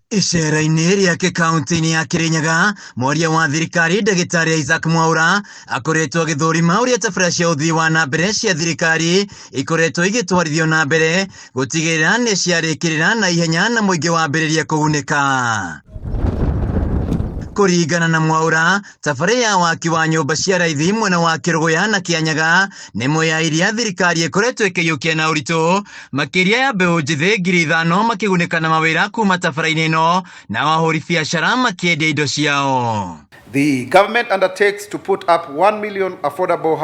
Icera-inĩ rĩake kaunti-inĩ ya Kirinyaga, mwaria wa thirikari ndagĩtarĩ Isaac Mwaura akoretwo agĩthũrima ũrĩa tabarĩra cia ũthii wa na mbere cia thirikari ikoretwo igĩtwarithio na mbere gũtigĩrĩra nĩ ciarĩkĩrĩra na ihenya na mũingĩ wambĩrĩrie kũgunĩka. Kũringana na Mwaura, tabarĩra ya waki wa nyũmba cia raithi mwena wa Kĩrũgũya na Kĩanyaga nĩ ĩmwe ya iria thirikari ĩkoretwo ĩkĩiyũkia na ũritũ, makĩria ya mbeũ njĩthĩ 5,000 makĩgunĩka na mawĩra kuma tabarĩra-inĩ ĩno, nao ahũri biacara makĩendia indo ciao. The government undertakes to put up 1 million affordable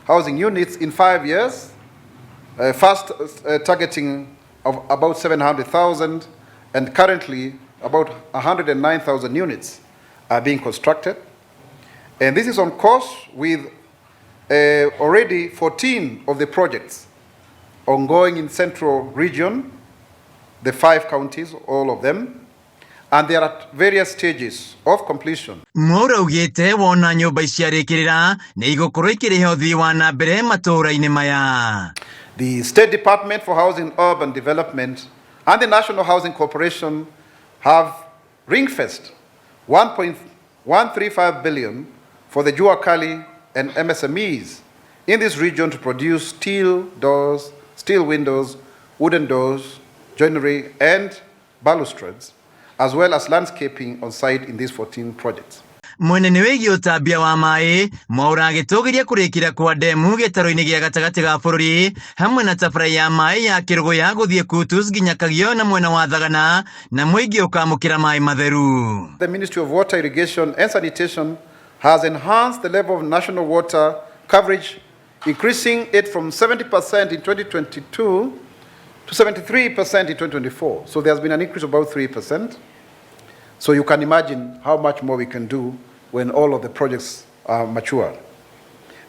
housing units in 5 years, first targeting of about 700,000, and currently about 109,000 units are being constructed. And this is on course with already 14 of the projects ongoing in Central Region, the five counties, all of them, and they are at various stages of completion. Mwaura augĩte wona nyũmba ici ciarĩkĩrĩra nĩ igũkorwo ikĩrĩhe ũthii wa na mbere matũũra-inĩ maya. The State Department for Housing and Urban Development and the National Housing Corporation have ring-fenced 1.135 billion for the Jua Kali and MSMEs in this region to produce steel doors, steel windows, wooden doors, joinery, and balustrades, as well as landscaping on site in these 14 projects. Mwena-inĩ wĩgiĩ ũtambia wa maĩ, Mwaura agĩtũgĩria kũrĩkĩra kwa ndemu gĩtarũ-inĩ gĩa gatagatĩ ga bũrũri hamwe na tabarĩra ya maĩ ya Kĩrũgũya gũthiĩ Kutus nginya Kagio na mwena wa Thagana na mũingĩ ũkamũkĩra maĩ matheru. The Ministry of Water, Irrigation and Sanitation has enhanced the level of national water coverage, increasing it from 70% in 2022 to 73% in 2024. So there's been an increase of about 3%. So you can imagine how much more we can do when all of the projects are mature.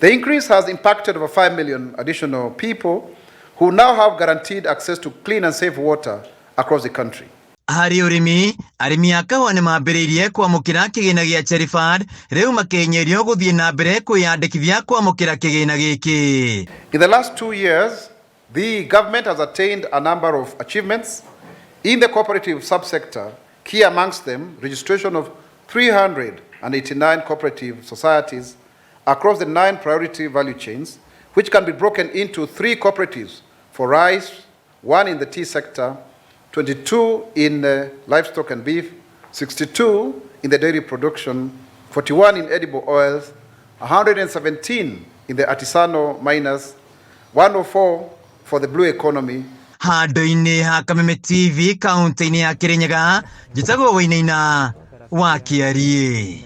The increase has impacted over 5 million additional people who now have guaranteed access to clean and safe water across the country. Harĩ ũrĩmi, arĩmi a kahũa nĩ mambĩrĩirie kwamũkĩra kĩgĩna gĩa Cherry Fund, rĩu makĩhinyĩrĩrio gũthiĩ na mbere kwĩyandĩkithia kwamũkĩra kĩgĩna gĩkĩ. In the last 2 years, the government has attained a number of achievements in the cooperative subsector, key amongst them registration of 389 cooperative societies across the nine priority value chains, which can be broken into three cooperatives for rice, one in the tea sector, 22 in livestock and beef, 62 in the dairy production, 41 in edible oils, 117 in the artisanal miners, 104 for the blue economy. Handũ-inĩ ha Kameme TV kaunti-inĩ ya Kirinyaga, njĩtagwo Wainaina wa Kĩariĩ.